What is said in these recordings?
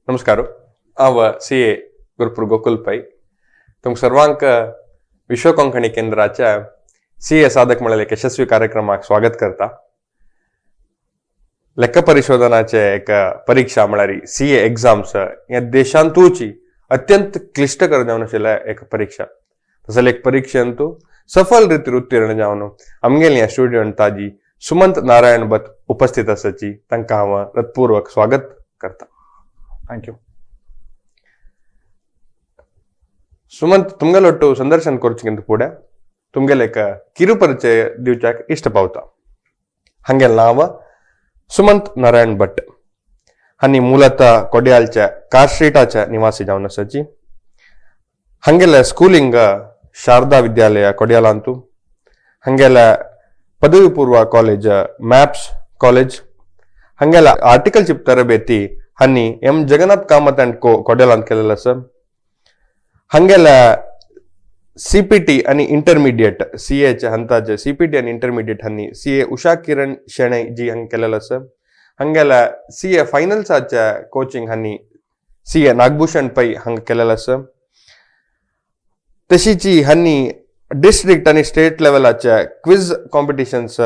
नमस्कार, हांव सी ए गुरपूर गोकुल पै तुमकां सर्वांक विश्व कोंकणी केंद्राच्या सी ए साधक म्हळ्यार एक यशस्वी कार्यक्रमाक स्वागत करता. लेखा परिशोधनाचे एक परिक्षा म्हळ्यार सी ए एग्जाम्स हे देशांतूची अत्यंत क्लिश्टकर जावन आशिल्ल्या एक परीक्षा. तसले एक परिक्षेंतू सफल रितीर उत्तीर्ण जावन आमगेली ह्या स्टुडियोन ताजी सुमंत नारायण भट उपस्थित आसाची, तांकां हांव हृत्पूर्वक स्वागत करता. Thank you. Sumant, तुमगेलो संदर्शन करचें फुडें तुमगेले एक किरुपरिचय दिवच्याक इश्ट पावता. हांगेलें नांव सुमंत नारायण भट हांणी ಮೂಲತಃ ಕೊಡ್ಯಾಲ್च्या ಕಾರ್ಶ್ರೀಟಾच्या निवासी जावन आसाची. हांगेलें स्कुलिंग शारदा विद्यालय ಕೊಡ್ಯಾಲಾಂತು, हांगेलें पदवी पूर्व कॉलेज मॅप्स कॉलेज, हांगेलें आर्टिकलशिप तरबेती हांणी एम जगन्नाथ कामत अँड को कोड्यालांत केलेलें आसा. हांगेल्या सीपीटी आणि इंटरमिडिएट सी एच्या हंताचे सीपीटी आणि इंटरमिडिएट हांणी सी ए उषा किरण शेणै जी हांगा केलेलं आसा. हांगेल्या सी ए फायनल्साच्या कोचिंग हांणी सी ए नागभूषण पै हांगा केलेलं आसा. तशीची हांणी डिस्ट्रिक्ट आनी स्टेट लेवलाच्या क्विज कॉम्पिटिशन्स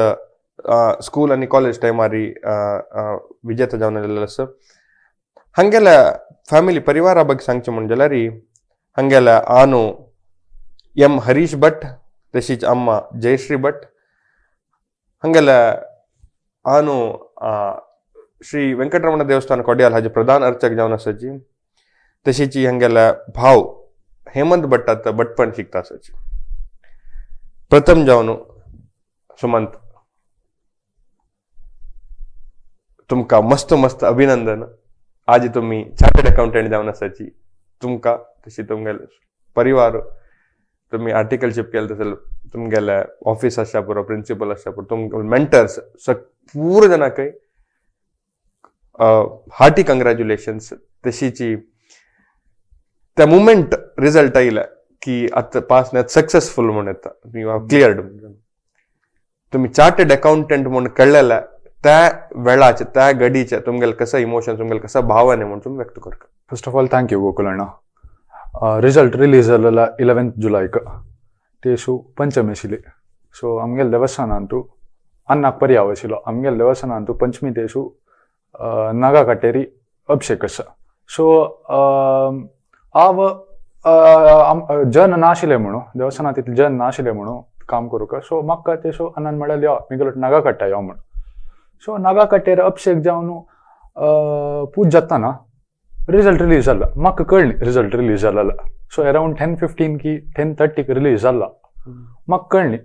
स्कूल आनी कॉलेज टायमारी विजेता जावन आयलेलो आसा. हांगेल्या फॅमिली परिवारा ಬಗ್ಗೆ सांगचें म्हण जाल्यार हांगेल्या आनो एम हरीश भट, तशीच अम्मा जयश्री भट. हांगेल्या आनो श्री वेंकटरमण देवस्थान कोड्याल हाजे प्रधान अर्चक जावन आसाची. तशीची हांगेल्या भाव हेमंत भट आतां भटपण शिकता आसाची. प्रथम जावन सुमंत, तुमकां मस्त मस्त अभिनंदन. आज तुमी चार्टर्ड अकाउंटंट जावन आसाची. तुमकां तशी तुमगेले परिवार, तुमी आर्टिकलशीप केलें तशें तुमगेले ऑफिस आसच्या पुरो, प्रिंसिपल आसच्या पुरो, तुमगे मेंटर्स पूर्ण जाणांकय हार्टी कंग्रॅच्युलेशन्स. तशीची त्या मुमेंट रिजल्ट आयले की आतां पास न्हय, सक्सेसफूल म्हूण येता, you are cleared, तुमी चार्टर्ड अकाउंटंट म्हूण कळ्ळेल्या त्या वेळाचे, त्या घडीचे तुमगेले कसं इमोशन, तुमगेले कसं भावने म्हूण तुमी व्यक्त करता. First of all thank you गोकुलಣ್ಣ. Result release जालेला 11th जुलैक, तेशु पंचमी आशिल्ली. सो आमगेले देवस्थान अंतू अन्नाक पर्याव आशिल्लो. आमगेले देवस्थान अंतू पंचमी तेशु नागा काटेरी अभिषेक आसा. सो हांव जन नाशिल्ले म्हणून देवस्थानांत तितले जन नाशिल्ले म्हणून काम करूंक. सो म्हाका तेशु अन्नान म्हळ्यार यो मिगेलो नागा काडटा यो म्हूण. सो नागा काटेर अभिषेक जावन पूज जाताना रिजल्ट रिलीज जाला. म्हाका कळ्ळी रिजल्ट रिलीज जालेलो. सो अरावंड 10:15 की 10:30 रिलीज जाला, म्हाका कळ्ळी.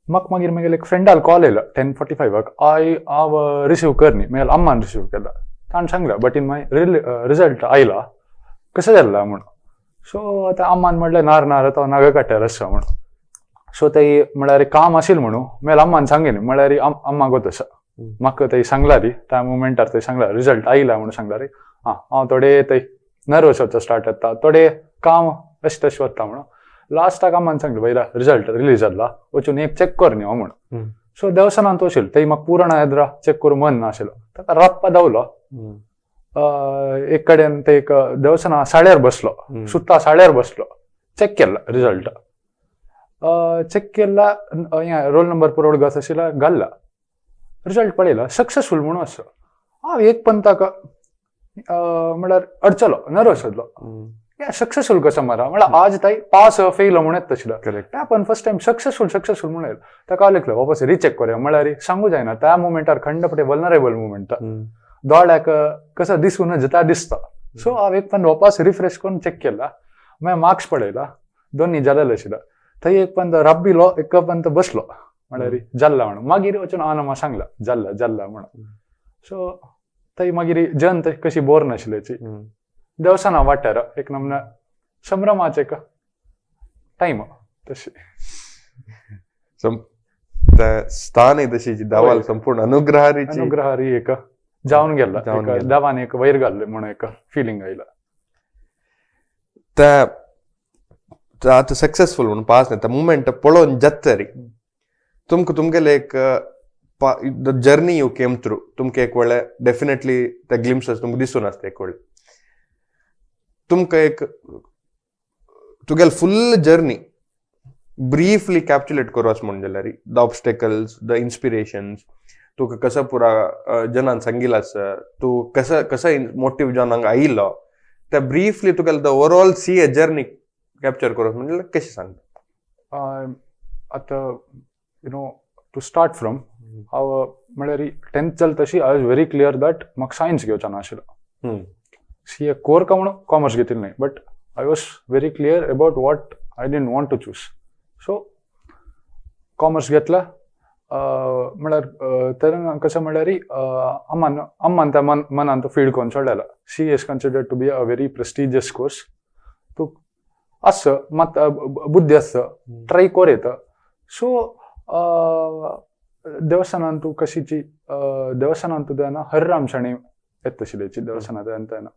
म्हाका मागीर मागीर एक फ्रेंडाल कॉल येयलो 10:45. I हांव रिसीव करनी, मागीर अम्मान रिसीव केला. ताणें सांगलें बट इन my result आयला कशें जाल्ला म्हूण. सो आतां अम्मान म्हणलें नार नार तो नागा काट्यार आसा म्हूण. सो ते म्हळ्यार काम आशिल्लें म्हणून मागीर अम्मान सांगिल्लें, म्हळ्यार अम्मा गोत आसा. म्हाका थंय सांगला री त्या मुमेंटार थंय सांगला रिजल्ट आयला म्हणून सांगला री. आं हांव थोडे थंय नर्वस वता स्टार्ट जाता, थोडे काम अशें तशें वता म्हणून. लास्टाक अम्मान सांगलें पयला रिजल्ट रिलीज जाल्ला वचून एक चॅक कर न्ही म्हूण. सो देवसानांत वशिल्लो थंय म्हाका पुराण येद्रा चॅक करूं मन नाशिल्लो. ताका राप्पा धांवलो एक कडेन, ते एक देवसाना साड्यार बसलो, सुत्ता साड्यार बसलो, चॅक केला रिजल्ट, चॅक केला, हें रोल नंबर पुरवण घास आशिल्ला घाल्ला, रिजल्ट पळयला सक्सेसफूल म्हणून आसा. हांव एक पंताक म्हळ्यार अडचलो, नर्वस जालो, हे सक्सेसफूल कसं मरा म्हळ्यार आज ताई पास फेल म्हणून येता आशिल्लो. त्या पण फर्स्ट टायम सक्सेसफूल सक्सेसफूल म्हणून येयलो. ताका हांव लेखलो वापस रिचॅक करूया, म्हळ्यार सांगू जायना त्या मुमेंटार खंडपटे वल्नरेबल मुमेंट, दोळ्याक कसं दिसून जाता दिसता. सो हांव एक पण वापस रिफ्रेश करून चॅक केला, मागीर मार्क्स पळयला दोन्ही जालेले आशिल्ले. थंय एक पण रब्बिलो एक पण बसलो म्हळ्यार जाल्ला म्हणून. मागीर वचून हांवें म्हाका सांगला जाल्ला जाल्ला म्हणून. सो थंय मागीर जन कशी बोर नाशिल्ल्याची देवसाना वाठार एक नमूना संभ्रमाचे एक टायम तशी स्थान तशी दावाल संपूर्ण अनुग्रहारीची अनुग्रहारी एक जावन गेला, देवान एक वयर घाल्ले म्हणून एक फिलिंग आयला. त्या आतां सक्सेसफूल म्हणून पास न्ही, त्या मुमेंट पळोवन जाता तरी तुमकां तुमगेले एक the journey you came through तुमकां एक वेळे डेफिनेटली ते ग्लिम्सस तुमकां दिसून आसता एक वेळ. तुमकां एक तुगेल फुल जर्नी ब्रीफली कॅप्चुलेट करू अशें म्हण जाल्यार the obstacles, the inspirations, तुका कसो पुरा जनान सांगिल्लें आसा, तूं कसो कसो मोटीव जावन हांगा आयिल्लो, ते ब्रीफली तुगेले the overall CA journey capture करू म्हण जाल्यार कशें सांगता? आतां you know to start from हांव म्हळ्यार टेंथ जालें तशी I was very clear that म्हाका सायन्स घेवचें नाशिल्लो. सी ए कोर का म्हणून कॉमर्स घेतिल्लें न्हय, but I was very clear about what I didn't want to choose. So commerce घेतला. म्हळ्यार तेन्ना कशें म्हळ्यार अम्मान अम्मान त्या मन मनान तो फीड करून सोडलेलो, CA is considered to be a very prestigious course, तूं आस मात बुद्धी आस, ट्राय कोर येता. सो देवस्थानांतू कशीची देवस्थानांतू तेन्ना हरिराम शणै येता देवस्थानांत तेन्ना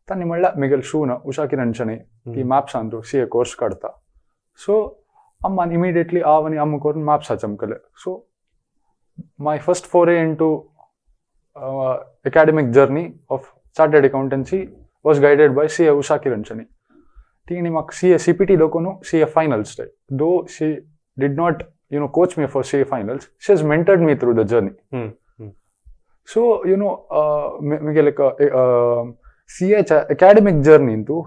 तांणी म्हणल्यार मिगेल शून उषा किरण शणै ती म्हापसांतू सी ए कोर्स काडता. सो अम्मान इमिडिएटली हांव आनी अम्मा करून Mapusa चमकले. So my first foray into academic journey of chartered accountancy was guided by CA Usha Kiran Shenoy. तिणी म्हाका C A C P T दोकून CA finals, though she did not coach me for CA finals, she has mentored me through the journey. So मिगेले C एच्या academic journey तूं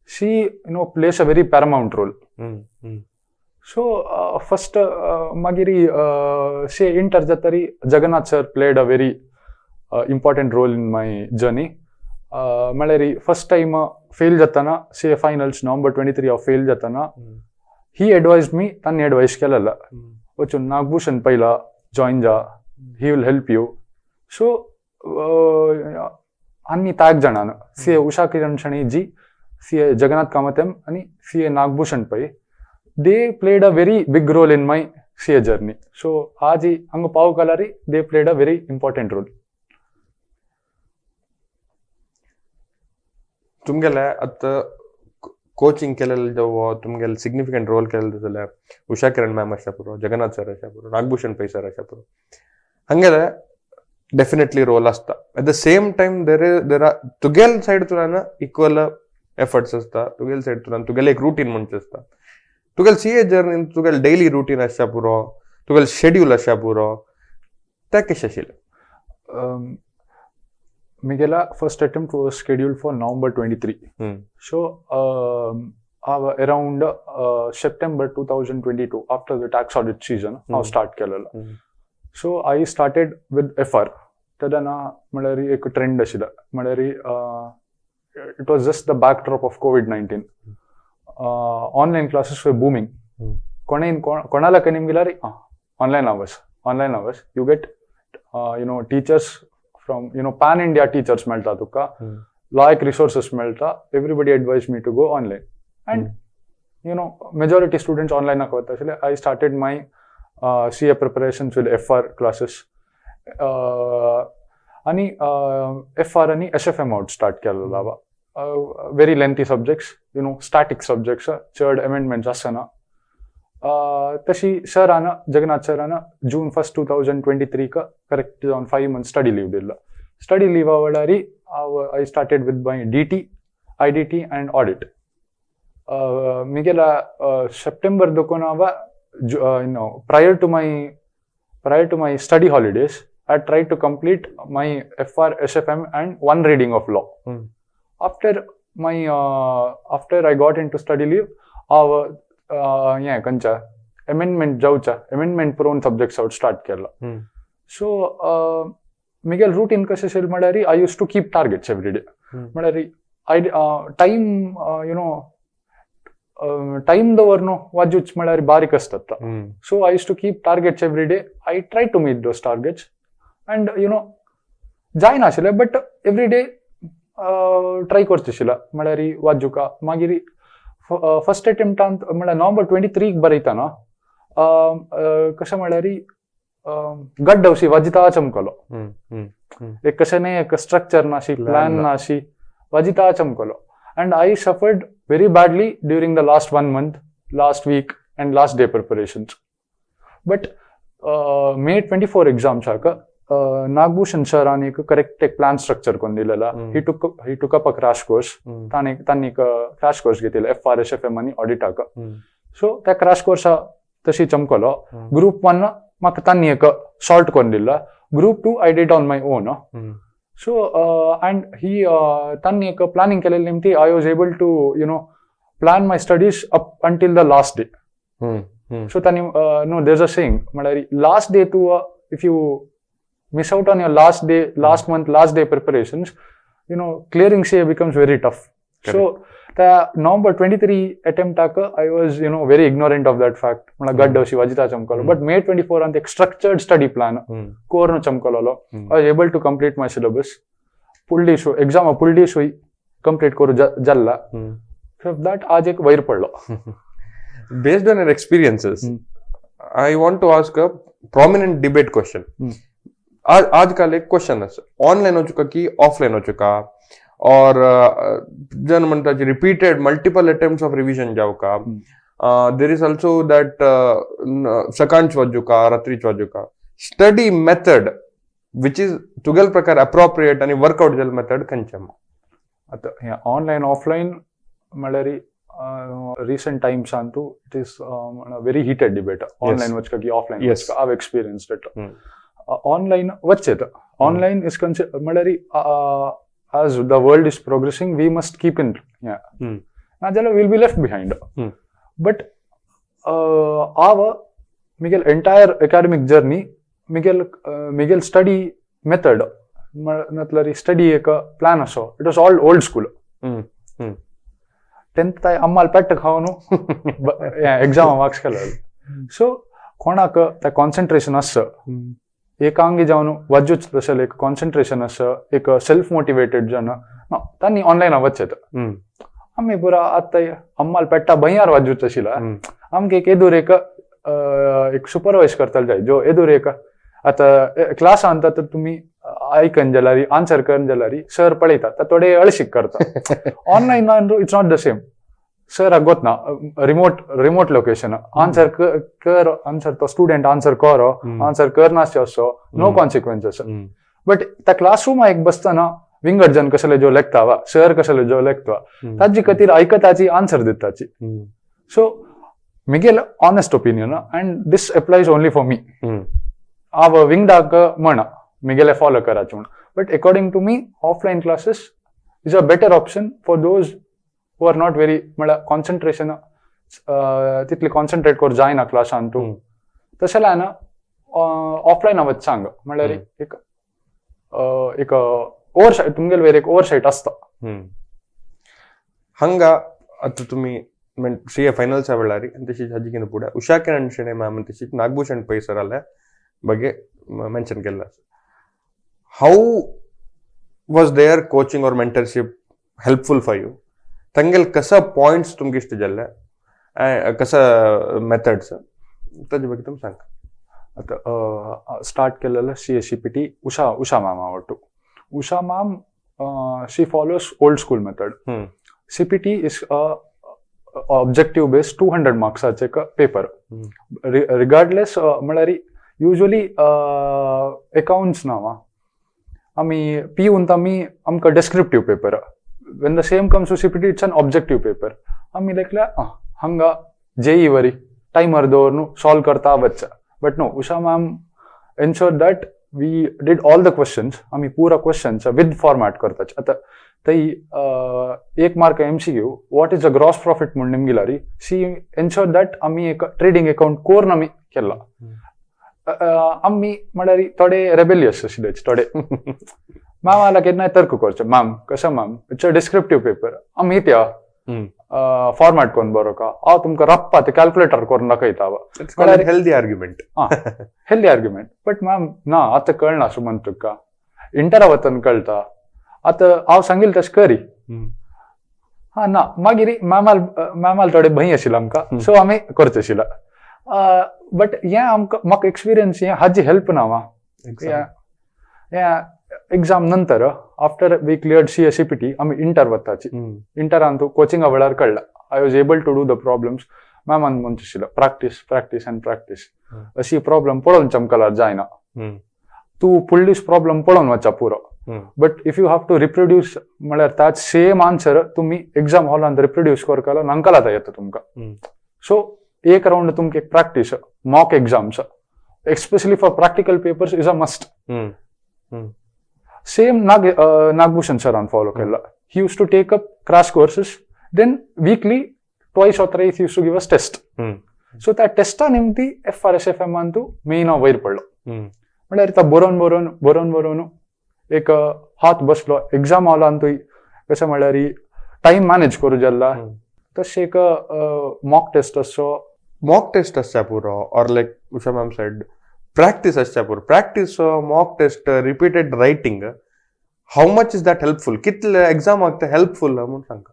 she plays a very paramount role. So first मागीर C A inter जातरी Jagannath sir played a very important role in my journey. म्हळ्यार first time fail जाताना CA finals November 23 हांव fail जाताना ही advice मी, तांणी advice केलेला वचून नागभूषण पयला जॉईन जा, he will help you. So आनी ताग जाणान सी ए उषा किरण शणै जी, सी ए जगन्नाथ कामत एम आनी C A Nagabhushan Pai, they played a very big role in my CA journey. So आज हांगा पाव कलारी they played a very important role. तुमगेले आतां कोचिंग केलेले जेव्हा तुमगेले सिग्निफिकंट रोल केलेले जाल्यार उषा किरण मॅम आसा पुरो, जगन्नाथ सर आसा पुरो, नागभूषण पै सर आसा पुरो, हांगेले डेफिनेटली रोल आसता. At the same time there are तुगेल सायड तुला इक्वल एफर्ट्स आसता, तुगेल सायड तुला तुगेले एक रुटीन म्हणचें आसता. तुगेल सी ए जर्नी तुगेल डेली रुटीन आसता पुरो, तुगेल शेड्यूल आसता पुरो, तें कशें आशिल्लें? मिगेला first attempt was scheduled for November 23. So हांव around September 2022, after the tax audit season, हांव स्टार्ट केलेलो. So I started with FR. तेन्ना म्हळ्यार एक ट्रेंड आशिल्लो, म्हळ्यार it was just the backdrop of COVID-19, online classes were booming. कोणें कोणाला कनीम गेल्यार online hours, online hours, you get teachers from pan India teachers मेळटा तुका, लायक रिसोर्सेस मेळटा. Everybody advise me to go online and majority students ऑनलायनाक वता आशिल्ले. I started my CA preparations with FR classes आनी F R आनी S F M out start केलेलो हांव. Very lengthy subjects, static subjects, चड अमेंडमेंट्स आसना. तशी सरान, जगन्नाथ सरान June 1, 2023 correct जावन 5 month study leave दिल्लो. स्टडी लीवा वेळार हांव I started with my DT, IDT and audit. मिगेला September दोकोन हांव prior to my study holidays I try to complete my FR, SFM and one reading of law. After I got into study leave हांव हें खंयच्या amendment जावच्या amendment prone subjects हांव start केलो. So Miguel routine कशें आशिल्लें म्हळ्यार I used to keep targets every day. म्हळ्यार I time time दवर न्हू वाजूच म्हळ्यार बारीक आसतात. So I used to keep targets every day. I try to meet those targets and जायनाशिल्लें, but every day try करचें आशिल्लें. म्हळ्यार वाजुका मागीर फर्स्ट अटेम्प्टांत म्हळ्यार नोव्हेंबर 23 बरयतना कशें म्हळ्यार गड्डवशी वाजिता चमकलो. एक कशें न्ही, एक स्ट्रक्चर नाशी, प्लॅन नाशी, वाजिता चमकलो and I suffered very badly during the last one month, last week and last day preparations. But May 24 एग्जाम्साक Nagabhushan सरान एक करेक्ट एक प्लॅन स्ट्रक्चर करून दिलेला. He took up a crash course. ताणें तांणी एक क्रॅश कोर्स घेतिल्लो एफआर, एसएफएम आनी ऑडिटाक. सो त्या क्रॅश कोर्सा तशी चमकलो. ग्रुप वन म्हाका तांणी एक सॉल्ट करून दिल्लो. Group two I did on my own. So and ही तांणी एक प्लॅनिंग केलेली निमती I was able to plan my studies up until the last day. So तांणी, no, there a saying, म्हळ्यार लास्ट डे तूं, if you miss out on your last day, last month, last day preparations, clearing CA becomes very tough. So त्या नोव्हेंबर 23 अटेम्प्टाक I was very ignorant of that fact. म्हळ्यार गड्डो शिवाजिता चमकलो. But मे 24 अंत एक structured study plan कोर्न चमकलोलो. I was able to complete my syllabus. फुडली exam फुडली सुई complete करू जाल्ला. सो that आज एक वयर पडलो. Based on your experiences, I want to ask a prominent debate question. आज आजकल एक क्वेश्चन आसा, ऑनलायन वचूका की ऑफलायन वचूका, और जन म्हणटा repeated multiple attempt of revision जावका. There is also that सकाळच वाजुका, रात्रीच वाजुका. स्टडी मेथड which is तुगेल प्रकार अप्रोप्रिएट आणि वर्कआउट जाल मेथड खंयचे? आतां हें ऑनलायन ऑफलायन म्हळ्यार रिसंट टायम्सांतू it is very heated debate, online वचका की ऑफलायन वचका. हांव एक्सपिरियन्स it. Online वचचेत. ऑनलायन is कन्सि म्हळ्यार as the world is progressing, we must keep in, नाजाल्यार we'll be left behind. But हांव मिगेल एंटायर एकाडमीक जर्नी, मिगेल मिगेल स्टडी मेथड म्हटल्यार स्टडी एक प्लॅन असो, it was all old school. Tenth अम्माल पेट्ट खावन एक्झाम मार्क्स केलो. सो कोणाक ते कॉन्सन्ट्रेशन आस, एकांगी जावन वजूच तशें एक कॉन्सन्ट्रेशन आस, एक सेल्फ मोटिवेटेड जन ना, तांणी ऑनलायन वचेत. आमी पुरा आतां अम्माल पेट्टा भंयार वाजूच आशिल्ला. आमकां एक एदूर एक एक सुपरवायज करतले जाय, जो एदूर एक आतां क्लासांत आतां तुमी आयकन जाल्यार, आन्सर करन जाल्यार सर पळयता, तर थोडे अळशीक करता. Online it's not the same. सराक गोतना रिमोट लोकेशन, आन्सर कर, आन्सर तो स्टुडंट आन्सर करो, आन्सर करनासचे असो, नो कॉन्सिक्वेन्सेस. बट त्या क्लासरूमा एक बसतना विंगड जन कसले जो लेखता वा सर कसले जो लेखता, ताजी खातीर आयकताची, आन्सर दिताची. सो मिगेल honest opinion, and this applies only for me, हांव विंगडाक म्हणा मिगेले फॉलो कराचे म्हूण, but according to me offline classes is a better option for those who are not very, म्हळ्यार कॉन्सन्ट्रेशन तितली कॉन्सन्ट्रेट करूं जायना क्लासान तूं. तशें जाल्यार ऑफलायन वच सांग, म्हळ्यार एक एक ओवर तुमगेले वयर एक ओवरसायट आसता. हंगा आता तुम्ही सी ए फायनल्सा वेळार आनी तशीच हाजी फुडें उषा किरण शेणे मॅम आनी तशीच नागभूषण पै सराले ಬಗ್ಗೆ ಮೆನ್ಷನ್ केल्लो आसा. How was their coaching or mentorship helpful for you? तांगेले कस पॉयंट्स तुमकां इश्ट जाल्ले, कस मेथड्स, ताजे ಬಗ್ಗೆ तुमी सांगा. आतां स्टार्ट केलेलं C S C P T Usha Usha ma'am आवडतो. उषा ma'am, she follows old school method. CPT is objective based 200 मार्क्साचे एक पेपर. रिगार्डलेस, म्हळ्यार युजली अकाउंट्स ना आमी पी आमी आमकां descriptive paper. When the same comes to CPT, it's an objective paper. आमी लेखल्या हांगा JEE वरी टायमर दवरून सॉल्व करता वच्चा. But no, Usha ma'am ensure that we did all the questions. आमी पुरा क्वेश्चन्स विथ फॉर्मॅट करताच. आतां थंय एक mark MCQ, what is the gross profit म्हूण निमगिलारी, शी एन्श्योर that आमी एक ट्रेडींग अकाउंट कोरून आमी केला. आमी म्हळ्यार थोडे रेबेलियस आशिल्ले थोडे. मॅमाला केन्नाय तर्क करचो, मॅम कसं ma'am, it's a descriptive paper, आमी त्या फॉर्मॅट करून बरो का, हांव तुमकां रप्पा ते कॅल्क्युलेटर करून दाखयता. It's called healthy argument. Healthy argument. But ma'am ना, आतां कळना सुमन तुका, इंटरा वतन कळटा, आतां हांव सांगील तशें करी. हा ना, मागीर मॅमाल मॅमाल थोडे भंय आशिल्लो आमकां, सो आमी करचे आशिल्लो. बट हें आमकां म्हाका एक्सपिरियन्स हें हाजी हेल्प ना वा हें एक्झाम नंतर, after we cleared CA CPT, आमी इंटर वताची. इंटरान तूं कोचिंगा वेळार कळ्ळा I was able to do the problems. मॅमान म्हणचे आशिल्लो, practice, practice and practice. अशी प्रॉब्लम पळोवन चमकलार जायना. तूं फुडलीच प्रॉब्लम पळोवन वचा पुरो. But if you have to reproduce म्हळ्यार त्याच सेम आन्सर तुमी एग्जाम हॉलांत रिप्रोड्यूस करतलो नंकलाता येता तुमकां. सो एक रावंड तुमकां एक practice mock exams, especially for practical papers, is a must. Same Nagabhushan सरान फॉलो केला. He used to take up crash courses, then weekly twice or thrice used to give us test. So त्या टेस्टा निमती FRSFM Antu main हांव वयर पडलो. म्हळ्यार तो बरोवन बरोवन बरोवन बरोवन एक हात बसलो. एग्जाम हॉलांतूय कशें म्हळ्यार टायम मॅनेज करूं जाल्ला. तशें एक मॉक टेस्ट असो. मॉक टेस्ट आसच्या पुरो or like Usha ma'am said, practice आसच्या पुरो. Practice, mock test, repeated writing, how much is that helpful? कितले एग्जामाक ते हेल्पफुल म्हणून सांगा.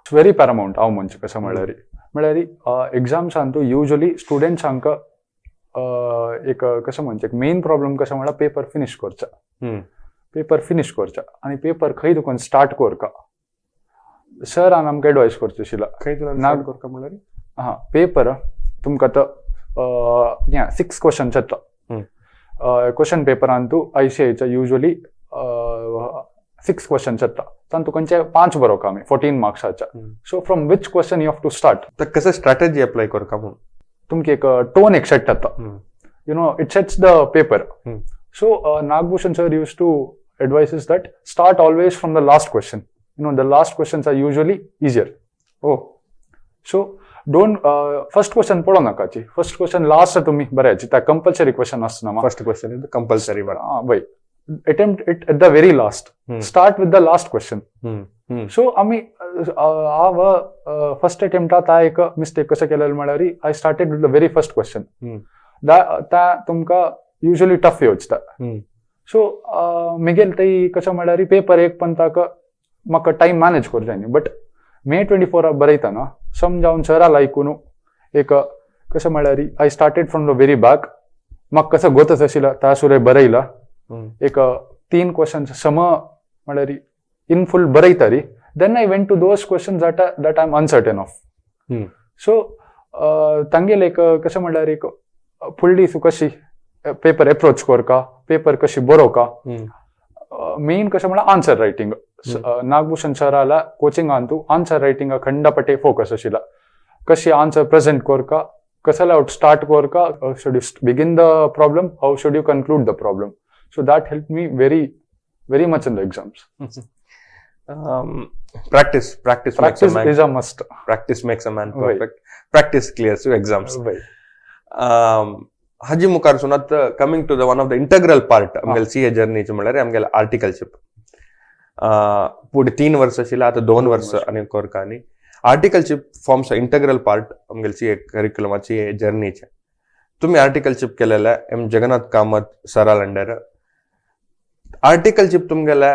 It's very paramount. हांव म्हणचें कशें म्हळ्यार एग्जाम्सांतू युजली स्टुडंट्सांक एक कशें म्हणचें, एक मेन प्रॉब्लम कशें म्हळ्यार पेपर फिनीश करचा. पेपर फिनीश करचा आनी पेपर खंय तुका स्टार्ट करका, सरान आमकां एडवायस करचो आशिल्लो. खंय तुला करका म्हणल्यार? हां, पेपर तुमकां आतां हें सिक्स क्वेश्चन्स येता क्वेश्चन पेपरान. तूं आयसीएआयच्या युजली सिक्स क्वेश्चन्स येता, तातूंत खंयचे पांच बरोवका आमी 14 मार्क्साच्या. So from which question you have to start? तर कसं स्ट्रॅटेजी अप्लाय करका म्हणून. तुमकां एक टोन एक सेट जाता, it sets the paper. So Nagabhushan sir used to advise is that start always from the last question. The last questions are usually easier. Oh. So don't first question पळोवं नाकाची. First question last तुम्ही बऱ्याची त्या compulsory question आसना मा. First question compulsory बरं. वय, attempt it at the very last. Start with the last question. So आमी हांव first अटेम्प्टा ता एक मिस्टेक कसं केलेलं म्हळ्यार I started with the very first question. त्या तुमकां युजली टफ येवचता. सो मिगेल ती कशें म्हळ्यार पेपर एक पण ताका म्हाका टायम मॅनेज करूं जाय न्ही, बट मे 24 बरयतना समजावन सराला आयकून एक कशें म्हळ्यार I started from the very back. म्हाका कसं गोतच आशिल्ला त्या सुरे बरयला. एक तीन क्वेश्चन्स सम म्हळ्यार इन फुल बरयतारी, then I went to those questions that I am uncertain of. So तांगेले एक कशें म्हळ्यार एक फुडली तूं कशी पेपर एप्रोच करका, पेपर कशी बरोवका. मेन कशें म्हळ्यार आन्सर रायटिंग. नागभूषण सराला कोचिंगांतू आन्सर रायटिंग खंडपटे फोकस आशिल्ला. कशी आन्सर प्रेझेंट करका, कसला स्टार्ट करका, should you begin the problem, how should you conclude the problem. So that help me very very much in the exams. Practice, practice. Practice is a must. Practice makes a man वय. perfect. Practice clears you exams. हाजी मुखार सुनात, coming to the one of the integral part आमगेले C ए जर्नीचे म्हणल्यार आमगेले आर्टिकलशीप. पुढे 3 वर्स आशिल्ले, आतां 2 वर्स आनी कोरका. आनी आर्टिकलशीप फॉर्म्स इंटग्रल पार्ट आमगेले सी ए करिक्युलमाची जर्नीचे. तुम्ही आर्टिकलशीप केलेले एम जगन्नाथ कामत सराल अंडर. आर्टिकलशीप तुमगेले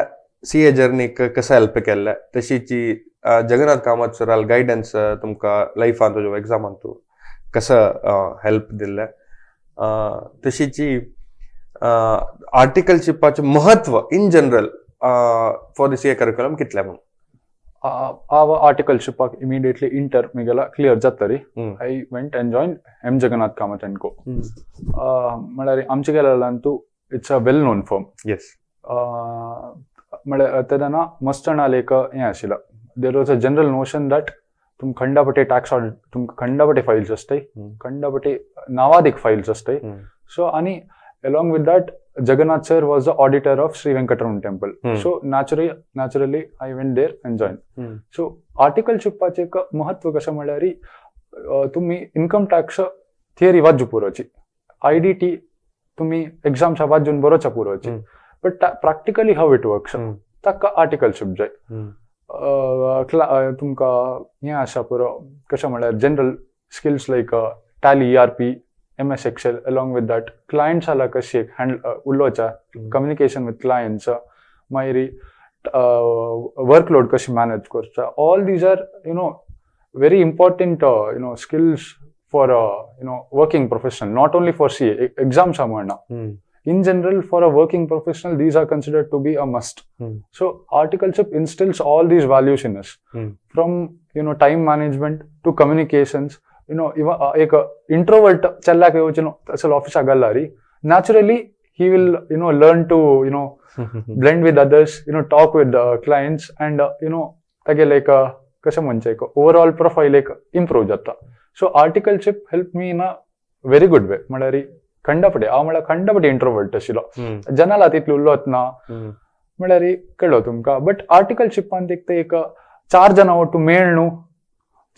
सी ए जर्नीक कसं हेल्प केल्ले? तशीची जगन्नाथ कामत सराल गायडन्स तुमकां लायफांत एग्जामांतू कसं हेल्प दिल्ले? तशीची आर्टिकलशिपाचें महत्व in general for the CA curriculum कितलें म्हणून? हांव आर्टिकलशिपाक इमिडिएटली इंटर मिगेला क्लियर जाता रे, I went and join M Jagannath Kamath and Co. म्हळ्यार आमचे गेलेल्यान तूं it's a well known firm. म्हळ्यार तेन्ना मस्त एक हें आशिल्लें, there was a general notion that तुम खंडापटे टॅक्स ऑडिट, तुमकां खंडापटे फायल्स आसताय, खंडापटे नावादीक फायल्स आसताय. सो आनी along with that, Jagannath sir was the auditor of Sri Venkataraman Temple. So naturally I went there and joined. So आर्टिकलशिपाचें एक महत्व कशें म्हणल्यार तुमी इन्कम टॅक्स थियरी वाचू पुरोची, IDT तुमी एग्जाम्स वाचून बरोवच्या पुरोची, but practically how it works ताका आर्टिकलशीप जाय. तुमकां हें आसा पुरो, कशें म्हणल्यार general skills like Tally ERP, MS Excel, along with that clients आला कशी हँडल उलोवच्या, कम्युनिकेशन विथ क्लायंट्स, मागीर वर्कलोड कशी manage Karwa, all these are very important skills for working professional, not only for CA exams म्हणना, in general for a working professional these are considered to be a must. So articleship instills all these values in us, from time management to communications. ಇವ एक introvert ಚೆಲ್ಲಾಕ ಯೋಚನೆ ಅಸಲು office ಆಗಲ್ಲ ರೀ, naturally He will you know learn to you know blend with others, you know talk with clients and you know तागेले एक कशें म्हणचें एक ओवरऑल प्रोफायल एक इम्प्रूव जाता. So articleship help me in a very good way. म्हळ्यार खंडपटी हांव म्हळ्यार खंडपटी इंट्रोवर्ट आशिल्लो, जनाला तितली उलोत ना म्हळ्यार कळ्ळो तुमकां. बट आर्टिकलशिपान एक ते एक चार जाणां ಒಟ್ಟು मेळ न्हू,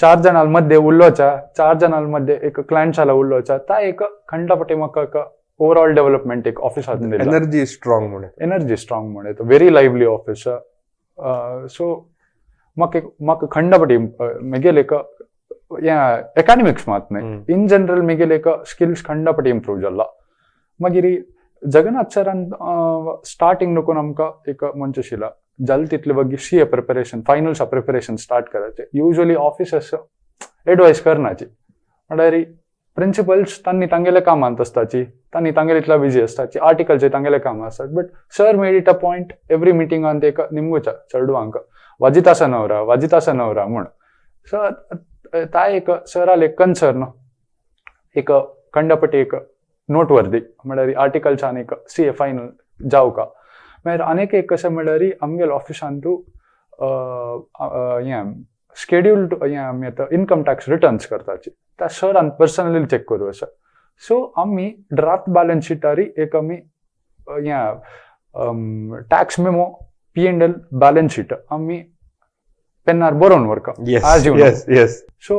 चार जाणां मध्ये उलोवचा, चार जाणां मध्ये एक क्लायंट्साला उलोवचा, ता एक खंडपटी म्हाका एक ओवरऑल डेव्हलपमेंट एक ऑफिसांत दिला. एनर्जी स्ट्रॉंग म्हणून. एनर्जी स्ट्रॉंग म्हण येता, व्हेरी लायव्हली ऑफिस. सो म्हाका म्हाका खंडपटी म्हगेले एक हें एकाडेमिक्स मात न्हय, इन जनरल म्हगेले एक स्किल्स खंडपटी इम्प्रूव जाला. मागीर जगन्नाथ सरान स्टार्टिंग नको आमकां एक म्हणचें आशिल्लें जाल तितले वगी सी ए प्रिपरेशन फायनल्सा प्रिपरेशन स्टार्ट करायचे. युजली ऑफिसर्स एडवायस करनाची, म्हळ्यार प्रिंसिपल्स तांणी तांगेले कामांत आसताची, तांणी तांगेले इतला बिजी आसताची, आर्टिकल्स तांगेले काम आसतात. But sir made it a point every मिटिंगान एक निमगुचा चेडवांक वाजित आसा नवरा, वाजित आसा नवरा म्हूण. सो ता एक सराल एक कन्सर्न एक खंडपटी एक नोट वर्दी, म्हळ्यार आर्टिकल्सान एक सी ए फायनल जावका. मागीर आनीक एक कशें म्हळ्यार आमगेले ऑफिसांतू हें स्केड्युल्ड हें आमी आतां इनकम टॅक्स रिटर्न्स करताची, त्या सरान पर्सनली चॅक करूं आसा. सो आमी ड्राफ्ट बॅलन्स शिटारी एक आमी हें tax memo P and L balance sheet आमी पेन्नार बरोवन व्हरका. As you know. Yes yes so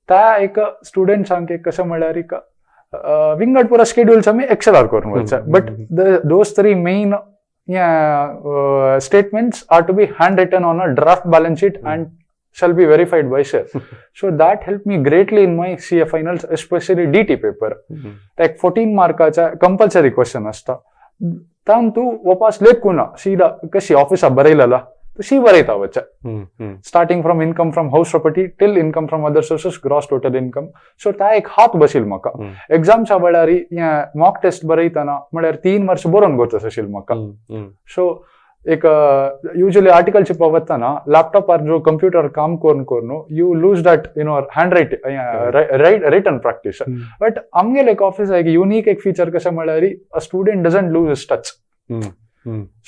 त्या एक स्टुडंट्सांक एक कशें म्हळ्यार एक विंगड पुरा स्केड्युल्स आमी एक्सेलार करून वचता, but those three main statements are to be hand written on a draft balance sheet and shall be verified by sir. So that helped me greatly in my CA finals, especially DT paper. एक 14 मार्काचा compulsory question असता, तान तू वापस लेखू ना, सीधा कशी ऑफिसा बरयलेला तशी बरयता वच, starting from income from house property till income from other sources, gross total income. So ता एक हात बसील म्हाका एक्झामच्या वेळार मॉक टेस्ट बरयतना, म्हळ्यार 3 वर्ष बरोवन करतस आशिल्लें म्हाका. सो एक युजली आर्टिकलशिप वतना लॅपटॉपार जो कंप्युटर काम करून करून you lose that you know hand write written practice. But आमगेले एक ऑफिस एक युनीक एक फीचर कशें म्हळ्यार a student doesn't lose his touch.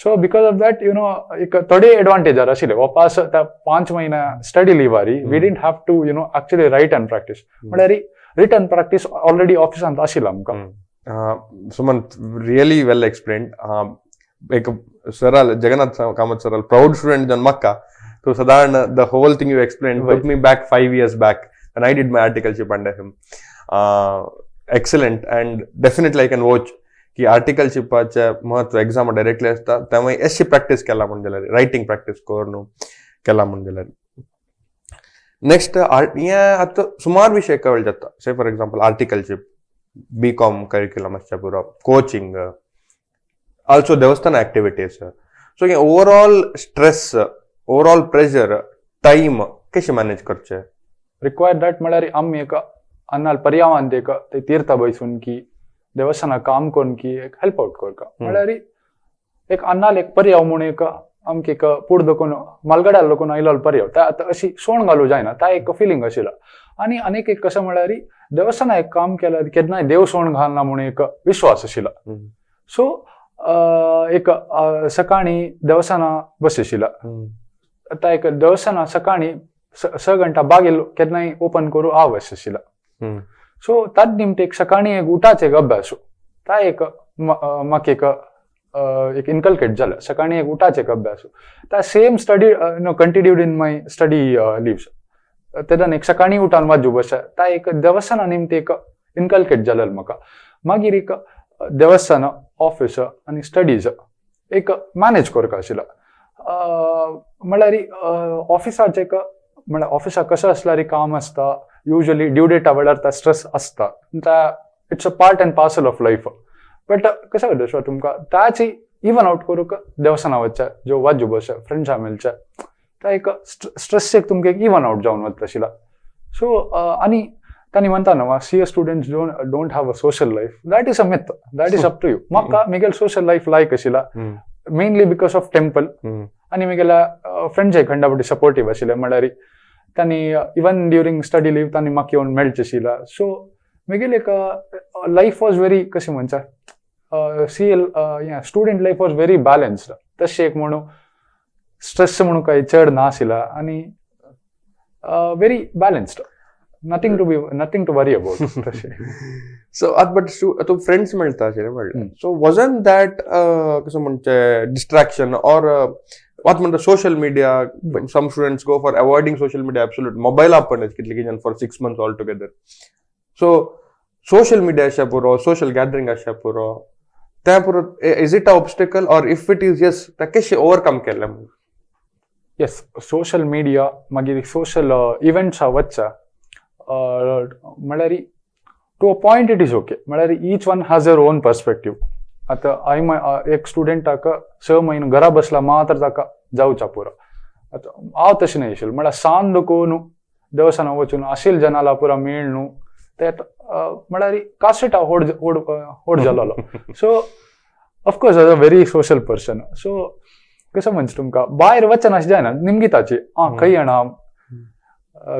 So because of that you know एक थोडे एडवांटेज आशिल्ले. वापस त्या 5 महिना study Livari we didn't have to you know actually write and practice, म्हळ्यार रिटन प्रॅक्टीस ऑलरेडी ऑफिसांत आशिल्लो आमकां. सुमंत, रियली वेल एक्सप्लेन्ड. एक सराल जगन्नाथ कामत सराल प्रौड स्टुडंट जन म्हाका तो सादारण the whole thing you explain took me back 5 years back when I did my articleship under him. Excellent, and definitely I can watch की आर्टिकलशिपाचे महत्व एक्झाम डायरेक्टली आसता, त्यामुळे एशी प्रॅक्टीस केला म्हण जाल्यार रायटींग प्रॅक्टीस करून केला म्हण जाल्यार नेक्स्ट हें आतां सुमार विशय कवर जाता. Say for example articleship, B com curriculum आसच्या पुरो, कोचिंग, ऑल्सो देवस्थान एक्टिविटीज. सो हे overall stress, overall pressure, time कशें मॅनेज करचें? रिक्वायर्ड that म्हळ्यार आमी एक अन्नाल पर्यावान एक ते तीर्थ बैसून की देवस्थाना काम करून की एक हेल्प आउट करका, म्हळ्यार एक अन्नाल एक पर्याव म्हूण एक आमकां एक पूड दखून मालगड्यार लोकून आयलो पर्याव ता आतां अशी सोण घालूं जायना, ता एक फिलींग आशिल्लो. आनी आनीक एक कशें म्हळ्यार देवस्थाना एक काम केल्यार केन्नाय देव सोण घालना म्हूण एक विश्वास आशिल्लो. सो एक सकाळी देवस्थाना बस आशिल्ला, आतां एक देवस्थाना सकाळी 6 घंटा बागेल केन्नाय ओपन करूं आवस आशिल्ला. सो तात निमते एक सकाळी एक उठाचे एक अभ्यास ता एक म्हाका एक एक इनकल्केट जाला, सकाळी एक उठाचे एक अभ्यास ता same study no continued in my study leaves. तेन्ना एक सकाळी उठान वाजू बस ता एक देवस्थाना निमते एक इनकल्केट जालें म्हाका. मागीर एक देवस्थान ऑफिस आनी स्टडीज एक मॅनेज करपा आशिल्लो. म्हळ्यार ऑफिसाचें एक म्हळ्यार ऑफिसाक कशें आसल्यार काम आसता, युजली ड्यू डेटा वेळार ता स्ट्रेस आसता, ता it's a part and parcel of life. But कशें कळटा तुमकां ताची इवन आउट करूंक देवस्थाना वचचें, जो वाजू बस फ्रेंड्सां मेळचें, ता एक स्ट्रेस एक तुमकां एक इवन आउट जावन वता आशिल्लो. सो आनी तांणी म्हणटा न्हू C A students don't have a social life, that is a myth, that is up to you. म्हाका म्हगेले सोशल लायफ लायक आशिल्ला, मेनली because of temple. आनी म्हगेल्या फ्रेंड्स खंडापटी सपोर्टीव आशिल्ले, म्हळ्यार तांणी इवन ड्युरींग स्टडी लीव तांणी म्हाका येवन मेळचें आशिल्ला. सो म्हगेले एक लायफ वॉज व्हेरी कशें म्हणचे सी एल हें student life was very balanced. तशें एक म्हणून स्ट्रेस म्हणून काही चड नाशिल्ला आनी very balanced, nothing to worry about तशें. सो आतां बट तूं फ्रेंड्स मेळटा अशें म्हणलें, सो वॉजन that कसं म्हणचे डिस्ट्रॅक्शन ऑर आतां म्हणटा social media? Some students go for avoiding social media, absolute mobile आपण कितले जण for 6 months all together. So social media आशा पुरो, सोशल गॅदरिंग आशा पुरो, त्या पुरो, is it a obstacle or if it is yes, त्या कशें ओवरकम केलें? येस, सोशल मिडिया मागीर सोशल इव्हेंट्सा वच्चा म्हळ्यार to a point it is okay. म्हळ्यार each one has their own perspective. आतां हांवें एक स्टुडंटाक 6 म्हयनो घरा बसला मात्र ताका जावचा पुरो. आतां हांव तशें न्हय आशिल्लें. म्हळ्यार सांज दुखून देवस्थाना वचून अशील जनाला पुरा मेळ्ळू ते म्हळ्यार कासेट होड होड होड जालोलो. So of course as a very social person, so कसं म्हणजे तुमकां भायर वचना अशें जायना निमगिताची आं खंय येणा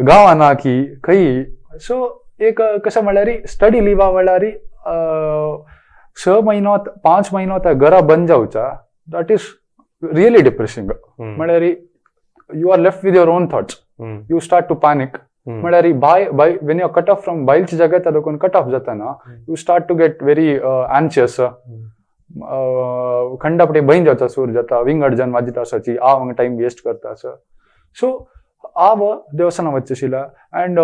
गांवां की खंय. सो एक कसं म्हळ्यार स्टडी लिवा वेळार 6 म्हयनो 5 म्हयनो घरा बंद जावचा, that is really depressing. म्हळ्यार you are left with your own thoughts, you start to panic. म्हळ्यार bye bye when you cut off from भायलच्या जगता देखून कट ऑफ जाताना you start to get very anxious. खंडापटी भंय जाता सूर जाता, विंगड जन वाजिता आसाची हांव हांगा टायम वेस्ट करता असो. सो हांव देवस्थाना वचचें आशिल्लें अँड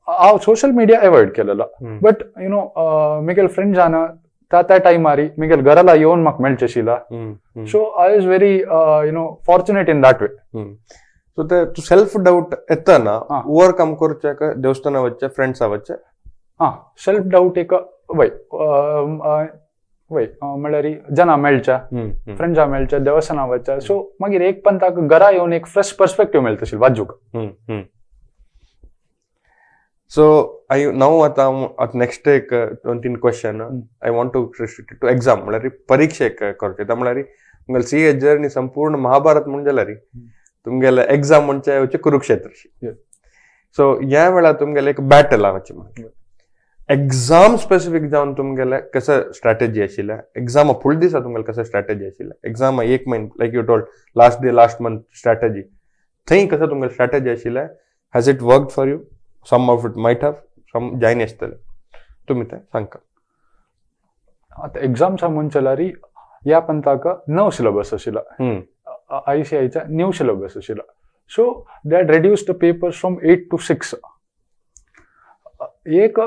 हांव सोशल मिडिया अवॉयड केलेलो. बट you know मिगेल फ्रेंड्सान त्या त्या टायमार मिगेल घराला येवन म्हाका मेळचें आशिल्लें. So I was very fortunate in that way. So ते तूं सेल्फ डाऊट येतना ओवरकम करच्याक देवस्थाना वचचें, फ्रेंड्सा वचचें? आं, सेल्फ डाऊट एक वय वय म्हळ्यार जना मेळच्या, फ्रेंड्सां मेळच्या, देवस्थाना वचच्या. सो मागीर एक पंताक घरा येवन एक फ्रेश पर्सपेक्टीव मेळटा आशिल्लें वाजूक. सो I नाव आतां आतां नेक्स्ट एक दोन तीन question I want to restrict to exam, म्हळ्यार परीक्षेक करचे. त्या म्हळ्यार तुमगेले सी ए जर्नी संपूर्ण महाभारत म्हूण जाल्यार तुमगेले एग्जाम म्हणचे वचे कुरुक्षेत्र. सो ह्या वेळार तुमगेले एक बॅटल वचे एग्जाम स्पेसिफीक जावन तुमगेले कसं स्ट्रॅटेजी आशिल्लें? एग्जाम फुल दिसा तुमगेले कसं स्ट्रॅटेजी आशिल्लें? एग्जाम एक म्हयनो, like you told, last day last month strategy, थंय कसं तुमगेलें स्ट्रॅटेजी आशिल्लें? Has it work for you? Some of it might have, some जायन आसतलें, तुमी तें सांगता. आतां एग्जाम्सा म्हणचेल्यार ह्या पंताक नव सिलेबस आशिल्लो, आयसीएआयचा न्यू सिलेबस आशिल्लो. So they had reduce the papers from 8 to 6. एक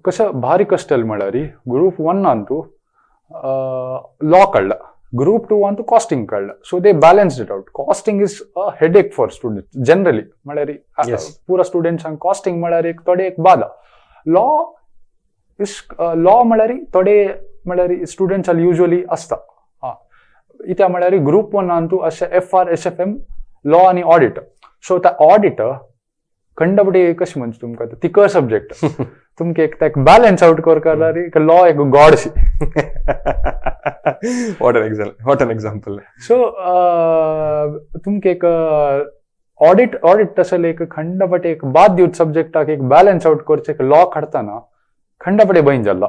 कसं भारी कष्ट म्हळ्यार ग्रूप वन अंतू लॉ काडला, ग्रूप टू अंतू कॉस्टिंग काडला. So they balance it out. Costing is a headache for student generally. म्हळ्यार पुरा स्टुडंट्सांक कॉस्टिंग म्हळ्यार एक थोडे एक बादा. लॉ is law म्हळ्यार थोडे म्हळ्यार स्टुडंट्स युजली आसता. इत्या म्हळ्यार ग्रूप वन अंतू अशें FR, SFM, law आनी ऑडिट. सो त्या ऑडिट खंडपटी कशें म्हणचे तुमकां तिकर सब्जेक्ट तुमकां एक ताका बॅलन्स आउट करपाक जाल्यार लॉ एक गॉडशी. What an example, what an example. So तुमकां एक ऑडिट ऑडिट तसले एक खंडपट एक बाद दिवत सब्जेक्टाक एक बॅलन्स आउट करचे एक लॉ काडटना खंडपटे भंय जाल्लो.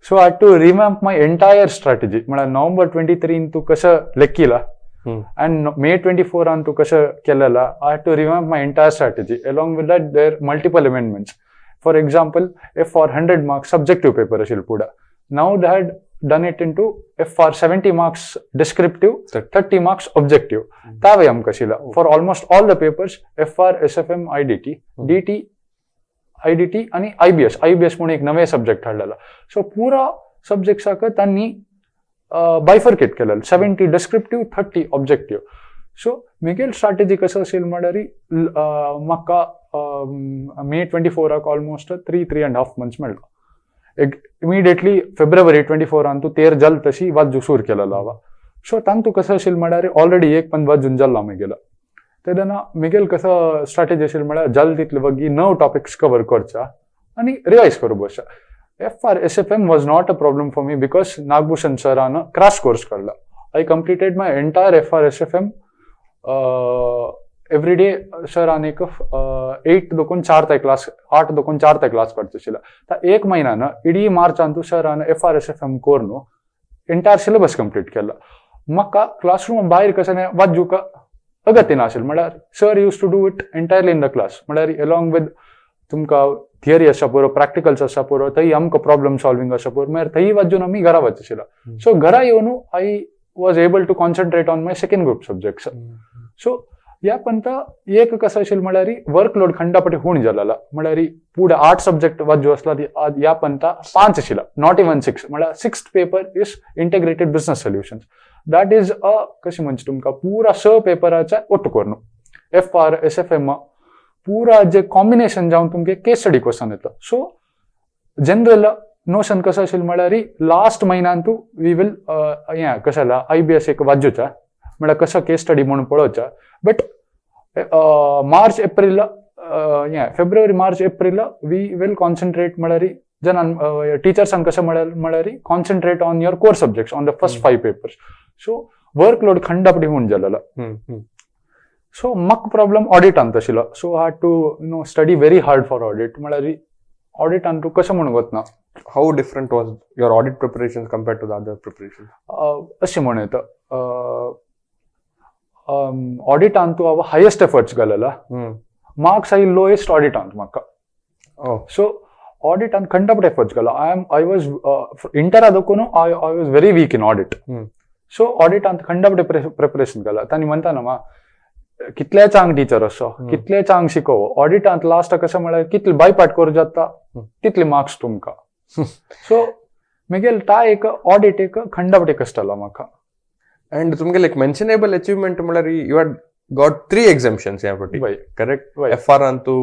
So I to revamp my entire strategy. म्हळ्यार नोव्हेंबर 23 तूं कसं लेखिला and May 24 तूं कसं केलेला, I had to revamp my entire strategy. Along with that, there multiple amendments. For example, FR 100 marks subjective paper आशिल्लो पुढं, now they had done it into FR 70 marks descriptive, 30 marks objective. त्यावेळी आमकां आशिल्लो for almost all the papers, FR, SFM, IDT, DT, IDT आणि IBS. IBS म्हणून एक नवे subject हाडलेलो. So पुरा सब्जेक्ट्साक तांणी बायफर्केट केलेलं, 70 डिस्क्रिप्टीव, 30 ऑब्जेक्टिव्ह. सो मिगेल स्ट्रॅटेजी कसं असेल म्हळ्यार म्हाका मे 24राक almost 3, 3.5 months मेळ्ळो. एक इमिडिएटली फेब्रुवारी 24रान तूं तेर जाल तशी वाजू सूर केलेलो हांव. सो तांतू कसं असेल म्हळ्यार ऑलरेडी एक पण वाजून जाल्लो मिगेलो. तेन्ना मिगेल कसं स्ट्रॅटेजी असेल म्हळ्यार जाल तितले वगी णव टॉपिक्स कवर करचा आनी रिवायज करूं बसचा. FR, SFM was not a problem for me because Nagabhushan सरान क्रॅश कोर्स काडला. I completed my entire FR, SFM every day सरान एक 8 दोकून 4 ताय क्लास, 8 दोकून 4 ताय क्लास काडचे आशिल्ले. एक महिन्यान इडी मार्चांतू सरान FR SFM कोर्नु एंटायर सिलेबस कंप्लीट केला. म्हाका क्लासरूम भायर कशें वाजूक अगत्य नाशिल्लें, म्हळ्यार sir used to do it entirely in the class. म्हळ्यार एलॉंग विथ तुमकां थियरी आसा पुरो, प्रॅक्टिकल्स आसा पुरो, थंय आमकां प्रॉब्लम सॉल्विंग आसा पुरो, मागीर थंय वाजून आमी घरा वच आशिल्ले. सो घरा येवन I was able to concentrate on my second group subjects. So ह्या पंत एक कसं आशिल्लें म्हळ्यार वर्क लोड खंडापटी हूण जालेला, म्हळ्यार पुढे 8 सब्जेक्ट वाजू असला ह्या पंत 5 आशिल्ला, not even 6. म्हळ्यार 6th paper is integrated business solutions. That is a कशें म्हणचे तुमकां पुरा 6 पेपराचे ಒಟ್ಟು करून FR SFM पुरा जे कॉम्बिनेशन जावन तुमगे केस स्टडी क्वेश्चन येता. सो जनरल नोशन कसं आशिल्लें म्हळ्यार लास्ट म्हयन्यांतू we will हें कशें जाला IBS एक वाजूचा, म्हळ्यार कसो केस स्टडी म्हणून पळोवचा. बट मार्च एप्रिल हें February March April we will concentrate, म्हळ्यार जनान टिचर्सान कशें म्हळ्यार concentrate on your core subjects on the first 5 papers. So work load खंडापटी होऊन जालेलो. सो म्हाका प्रॉब्लम ऑडिटांत आशिल्लो. So had to you know study very hard for audit. म्हळ्यार ऑडिटान तूं कशें म्हणून वतना How different was your audit preparation compare to the other preparation? अशें म्हणूं येता, ऑडिटान तूं हांव हायेस्ट एफर्ट्स घालला, मार्क्स आय लोएस्ट ऑडिटांत म्हाका. सो ऑडिटान खंडापट एफर्ट्स घाला. I was inter आदकून I was very weak in audit. So ऑडिटांत खंडापटे preparation घाला. तांणी म्हणटा ना, कितले चांग टिचर असो, कितले चांग शिकोव, ऑडिटांत लास्ट कशें म्हळ्यार कितले बायपाट करूं जाता तितले मार्क्स तुमकां. सो मागीर ता एक ऑडिट एक खंडापटे कश्ट जालो म्हाका. अंड तुमगे लायक मेन्शनेबल अचीवमेंट म्हळ्यार you had got 3 exemptions ह्या फावटी, करेक्ट? वय. FR Antu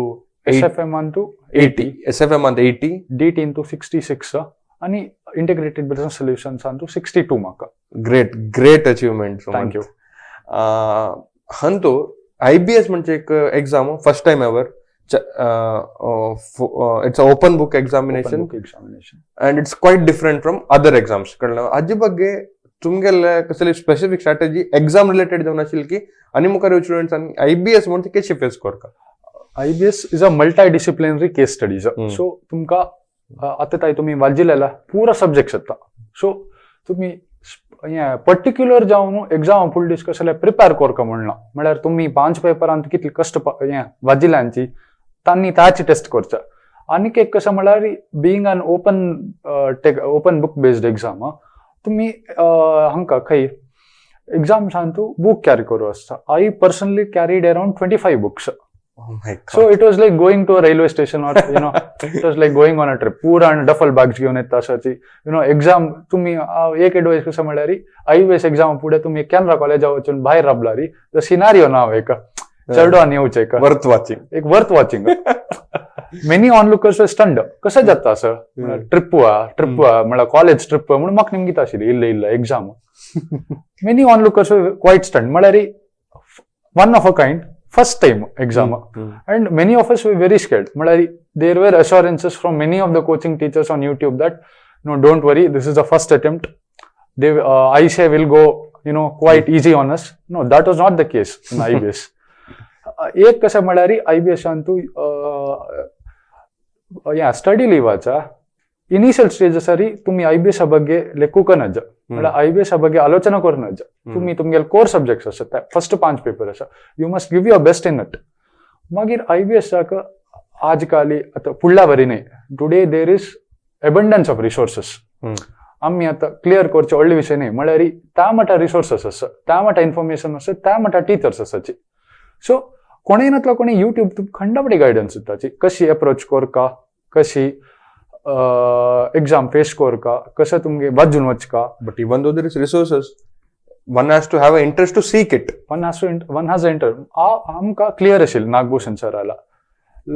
SFM Antu 80, SFM अंत 80, DT इंतू 66 आणि इंटिग्रेटेड बिझनेस सोल्युशन्स अंतू 62 म्हाका. Great, great achievement. Thank you. हंतू IBS म्हणजे एक exam first time ever, it's open book examination. Examination. And it's quite different from other exams. कळलं? हाजे ಬಗ್ಗೆ तुमगेले कसली स्पेसिफिक स्ट्रॅटेजी एक्झाम रिलेटेड जावन आशिल्ली की आनी मुखार स्टुडंट्स IBS म्हणून कशी फेस करता? IBS is a multi disciplinary case studies. So तुमकां आतां ताई तुमी वाजिलेला पुरा सब्जेक्ट्स येता. सो तुमी हें पर्टिक्युलर जावन एग्जाम फुल दीस कसले प्रिपेर करका म्हणना, म्हळ्यार तुमी 5 पेपरांत कितले कश्ट हें वाजिल्यांची तांणी ताची टेस्ट करचा. आनीक एक कशें म्हळ्यार being an open book based exam, तुमी हांकां खंय एग्जाम्सान तूं बूक कॅरी करूं आसता. I personally carried around 25 books. So it was like going to a railway station or it was like going on a trip. पुरा डफल बॅग्स घेवन येता अशाची you know exam. तुमी एक एडवायस कसं म्हळ्यार IBS exam फुडें तुमी कॅनरा कॉलेजा वचून भायर राबलारी the scenario नाव एक चेडवान येवचें एक वर्थ वॉचिंग. एक worth watching. Many onlookers stunned, कसं जाता असं ट्रिप ट्रिप म्हळ्यार कॉलेज ट्रिप म्हणून म्हाका निमगिता आशिल्ली इल्ले इल्ले exam. Many onlookers quite stunned, म्हळ्यार one of a kind, first time exam, and many of us were very scared. म्हळ्यार there were assurances from many of the coaching teachers on YouTube that no, don't worry, this is the first attempt, they ICAI will go quite easy on us. No, that was not the case in IBS. एक कशें म्हळ्यार IBS तूं या study लिवाचा initial stage आसा तुमी IBS ಬಗ್ಗೆ ಲೆಕ್ಕೂಕ ನಜ್ಜ, म्हळ्यार IBS ಬಗ್ಗೆ ಆಲೋಚನೆ करूं नज. तुमी तुमगेले कोर सब्जेक्ट्स आसा, फर्स्ट 5 पेपर आसा, you must give your best in it. मागीर IBS आजकाल आतां फुडल्या वरी न्हय, today there is abundance of resources. आमी आतां क्लियर करचे व्हडले विशय न्हय, म्हळ्यार त्या मटा रिसोर्सस आसा, त्या मटा इन्फॉर्मेशन आसा, त्या मटा टिचर्स आसाची. सो कोणें नातलो कोणी युट्यूब तुका खंडापटी गायडन्स दिताची, कशी एप्रोच करका, कशी एग्जाम फेस करका, कशें तुमगे वाजून वचका. But even though there is resources, one has to have a interest to seek it. One has enter आमकां क्लियर आशिल्लें नागभूषण सराला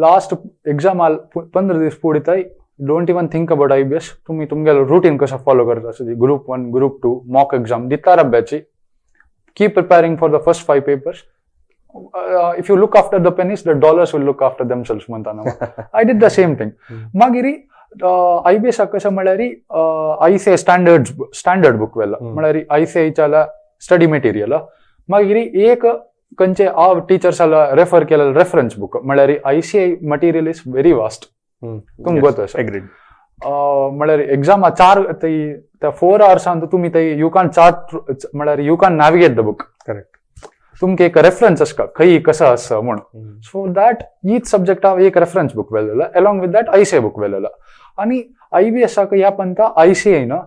लास्ट एग्जाम आल 15 दीस फुडें don't even think about IBS. तुमी तुमगेलो रुटीन कसो फॉलो करता आसता, group 1 group 2 mock exam दिता रब्याची, keep preparing for the first 5 papers. If you look after the pennies, the dollars will look after themselves म्हणटा. I did the same thing. मागीर IBS कशें म्हळ्यार ICAI standard book वेला, म्हळ्यार ICAI study material. मागीर एक खंयचे हांव टिचर्साला रेफर केलेले रेफरन्स बुक म्हळ्यार ICAI material is very vast. तुमकां गोत आसा. एग्रीड. म्हळ्यार एग्जामा चार त्या 4 आवर्सान तुमी ते you can chart, म्हळ्यार you can navigate the book. Correct. तुमकां एक रेफरन्स आसता खंय कसो आसा म्हणून. सो that each subject हांव एक रेफरन्स बुक व्हेलेलो, along with that ICAI book व्हेलेलो. आनी I B एसाक ह्या पंता आयसीआय न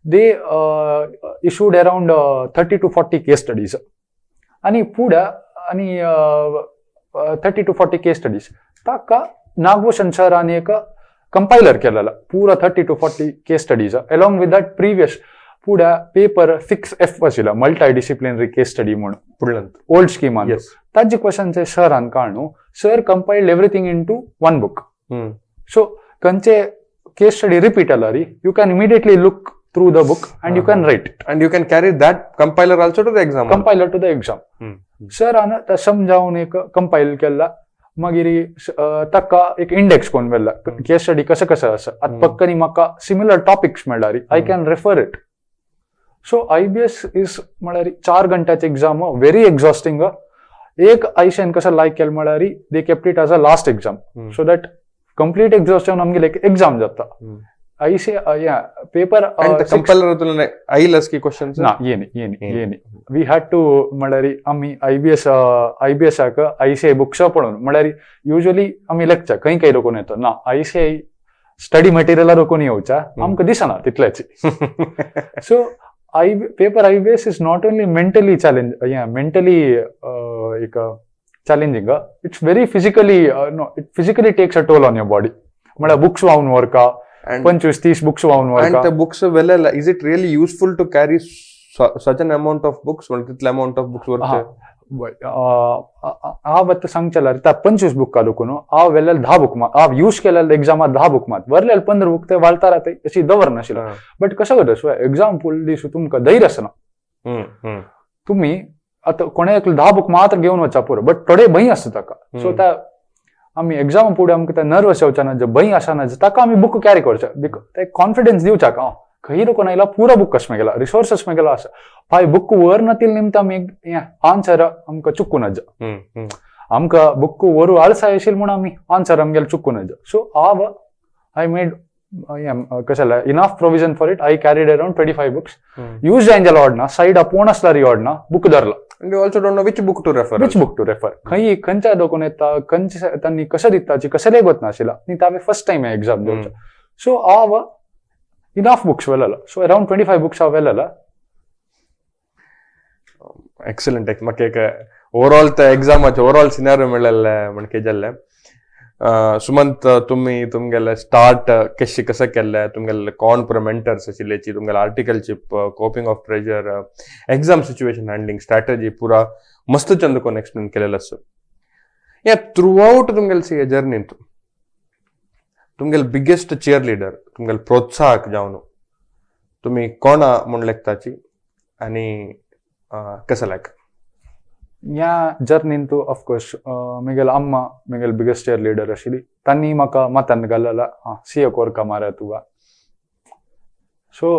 they issued around 30 to 40 case studies आनी फुडें आनी 30 टू 40 केस स्टडीज ताका नागभूषण सरान एक कंपायलर केलेला पुरा 30 to 40 case studies along with that previous फुडें पेपर 6F आशिल्लो मल्टी डिसिप्लिनरी केस स्टडी म्हणून. फुडल्यान. ओल्ड स्कीमान. ताजे क्वेश्चन सरान काडून sir compiled everything into one book. So खंयचे केस स्टडी रिपीट जाल्यार you can immediately look through the book and you can write it. And you can carry that compiler also to the exam. Compiler to the exam. सरान ते समजावन एक कंपायल केला, मागीर ताका एक इंडेक्स कोण व्हेला केस स्टडी कसं कसं आसा. आतां पक्कनी म्हाका सिमिलर टॉपिक्स मेळ्ळारी I can refer it. So IBS is म्हळ्यार 4 घंट्याचे एग्जाम व्हेरी एक्झॉस्टिंग. एक आयशान कसं लायक केलें म्हळ्यार they kept it as a last exam so that complete exhaustion आमगेले एक एक्झाम जाता. आयसी paper and compiler आयलस की क्वेश्चन्स? ना, येनी येनी. येनी we had to म्हळ्यार आमी आयबीएस आयबीएसाक आयसीआय बुक्स पळोवन, म्हळ्यार युजली आमी लेक्चर खंय खंय रोखून येता ना, आयसीआय स्टडी मटेरियला रोखून येवचा आमकां दिसना तितलेच. So I paper IBS is not only mentally challenge, mentally एक challenging, it's very physically, no, it physically takes a toll on your body. म्हळ्यार बुक्स व्हांवन व्हरका, 25-30 बुक्स व्हांवन अँड व्हरका. The books वेलेला, is it really useful to carry such an amount of books? तितले amount of books हा. वरचे? हांव आतां सांगचें जाल्यार त्या 25 बुका लोकून हांव व्हेलेले 10 बुक, हांव यूज केलेले एग्जामात 10 बुक, मात वरलेले 15 बुक ते वाळतार आतां अशी दवरनाशिल्ले. बट कसो करता, एग्जाम फुल दीस तुमकां धैर्य आसना. तुमी आतां कोणे एकलो 10 बुक मात्र घेवन वचा पुरो, बट थोडे भंय आसता ताका. सो त्या आमी एग्जाम फुडें आमकां ते नर्वस जावचे ना, जे भंय आसना ताका आमी बुक कॅरी करचे, because ते कॉन्फिडन्स दिवचाक हांव खंय लोकून आयला पुरो बुक कशें गेला रिसोर्सस गेला आसा पाय बुक वर नातील निमता आमी आन्सर आमकां चुकूं नज. आमकां बुक वरू आळसाय आशिल्ली म्हूण आमी आन्सर आमगेले चुकूं नज. सो हांव I made कशें जाल्यार enough provision for it. I carried around 25 books. Use जायन जाल्यार ओडना, सायड आपोवन आसल्यार ओडना, बुक धरला. And you also don't know which book to refer. Which book to refer, खंय खंयच्या दोकून येता, खंयचे तांणी कशें दिताची कशें गोत नाशिल्ला आनी तांवें फर्स्ट टायम एग्जाम दिवचो. सो हांव इनाफ बुक्स व्हेलेलो, सो अरावंड 25 बुक्स हांव व्हेलेलो. एक्सलंट. म्हाका एक ओवरऑल त्या एग्जामाचे ओवरऑल सिनारियो मेळ्ळेले म्हणके जाल्ले. सुमंत, तुमी तुमगेले स्टार्ट केशी कसं केल्ले, तुमगेले कोण पुरो mentors आशिल्लेची, तुमगेले articleship, coping of pressure, exam situation handling strategy पुरा मस्त चंद कोण एक्सप्लेन केलेलं आसा. या थ्रू आउट तुमगेले सी जर्नीत तुमगेले बिगेस्ट चियर लिडर, तुमगेले प्रोत्साहक जावन तुमी कोणा म्हूण लेखताची आनी कसं लायक? ह्या जर्नीन तूं ऑफकोर्स म्हगेले अम्मा म्हगेले बिगेस्ट चियर लिडर आशिल्ली. तांणी म्हाका मतान घालला, सी ए कोरका मारा तुका. सो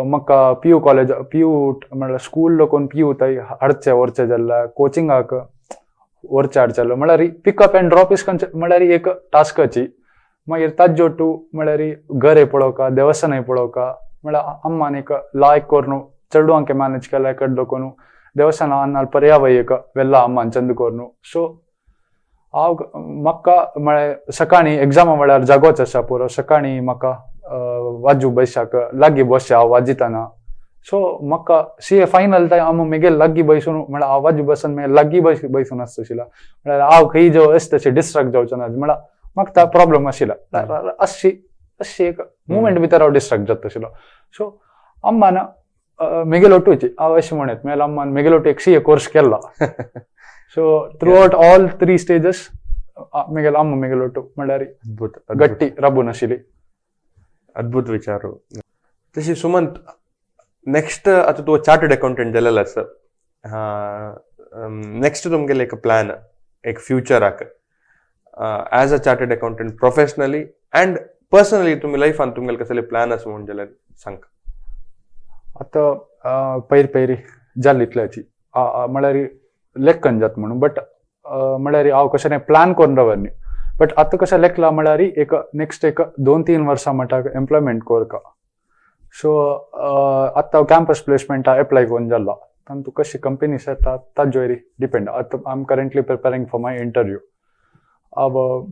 म्हाका पीयू कॉलेज, पीयू म्हळ्यार स्कूल लोकून पीयू थंय हाडचे व्हरचे जाल्यार कोचिंगाक व्हरचे हाडचे जाल्यार म्हळ्यार पिकअप अँड ड्रॉप is खंयचे म्हळ्यार एक टास्काची. मागीर ताज्यो टू म्हळ्यार घरे पळोवका, देवस्थानाय पळोवका, म्हळ्यार अम्मान एक लायक करून चेडवांक मॅनेज केला कडलो कोणू देवस्थान अन्नाल पर्यावय एक वेल्ला अम्मान चंद कोरनु. सो हांव म्हाका म्हळ्यार सकाळीं एग्जामा वेळार जागोच आसा पुरो, सकाळीं म्हाका वाजू बैसाक लागीं बसचें हांव वाजितना. सो म्हाका सी ए फायनल ताय हांव म्हगेले लागीं बैसून, म्हळ्यार हांव वाजू बसून मागीर लागीं बैसून आसता आशिल्ला, म्हळ्यार हांव खंय जो अशें तशें डिस्ट्रक्ट जावचो ना, म्हळ्यार म्हाका प्रॉब्लम आशिल्ला अशी अशी एक मुवमेंट भितर हांव डिस्ट्रक्ट जाता आशिल्लो. सो अम्मान म्हगेले ओटूची हांव अशें म्हणत मागीर अम्मान म्हगेले ओटू एक सी ए कोर्स केल्लो. So throughout all 3 stages म्हगेले अम्मा म्हगेले ओटू म्हळ्यार अद्भुत गट्टी राबून आशिल्ली. अद्भुत विचार. तशी सुमंत, नेक्स्ट आतां तूं चार्टर्ड अकाउंटंट जालेलो आसा, नेक्स्ट तुमगेले एक प्लॅन एक फ्युचराक as a chartered accountant professionally and personally तुमी लायफान तुमगेले कसले प्लॅन आसा म्हूण जाल्यार सांग. आतां पयर पयरी जाल्ली इतल्याची म्हळ्यार लेखन जाता म्हणून, बट म्हळ्यार हांव कशें प्लॅन करून रावर न्ही, बट आतां कशें लेखला म्हळ्यार एक नेक्स्ट एक 2-3 वर्सां म्हटा एम्प्लॉयमेंट कोरका. सो आतां हांव कॅम्पस प्लेसमेंटा एप्लाय करून जाला, तांतू कशी कंपनीस येता ताजेर डिपेंड. आतां I am currently preparing for my interview. हांव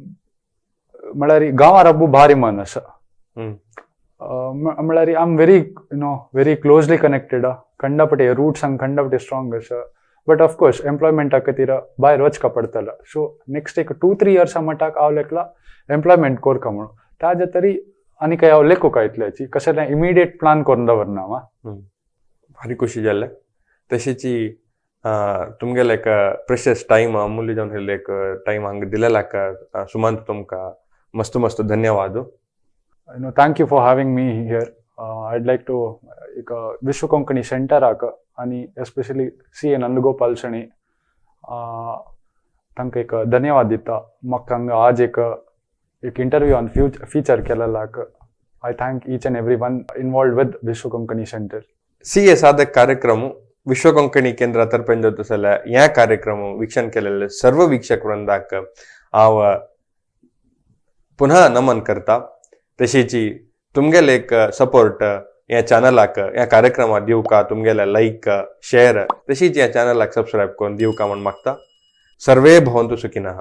म्हळ्यार गांवार अब्बू भारी मन आसा. म्हळ्यार I am very very closely connected, खंडापटे roots हांग खंडापटे स्ट्रॉंग आसा. बट ऑफकोर्स एम्प्लॉयमेंटा खातीर भायर वचका पडटलो. सो नेक्स्ट एक 2-3 इयर्सां म्हटाक हांव लेखला एम्प्लॉयमेंट कोरका म्हणून, ताजे तरी आनी काय हांव लेखूका इतल्याची कशें इमिडिएट प्लान करून दवरना हांव. भारी खुशी जालें. तशीची तुमगेले एक प्रेशियस टायम, अमूल्य जावन एक टायम हांगा दिलेल्याक सुमंत तुमकां मस्त मस्त धन्यवाद. Thank you for having me here. I'd like to एक विश्व कोंकणी सेंटराक आनी एस्पेशली सी ए नंदगोपाल शणी तांकां एक धन्यवाद दिता. म्हाका हांगा आज एक एक इंटरव्यू आनी feature केलेल्याक I thank each and every one involved with Vishwa Konkani centre. C A Sadhak ಕಾರ್ಯಕ್ರಮ ವಿಶ್ವ ಕೊಂಕಣಿ ಕೇಂದ್ರ ತರ್ಪೆಂಜೊತ್ತು ಸಲ ಯಾ ಕಾರ್ಯಕ್ರಮ ವೀಕ್ಷಣ केलेले सर्व वीक्षक वृंदाक हांव पुनः नमन करता. तशीची तुमगेले एक सपोर्ट ह्या चॅनलाक, ह्या कार्यक्रमाक दिवका, तुमगेले लायक शेअर, तशीच ह्या चॅनलाक सबस्क्रायब करून दिवका म्हूण मागता. सर्वे भवन्तु सुखिनः.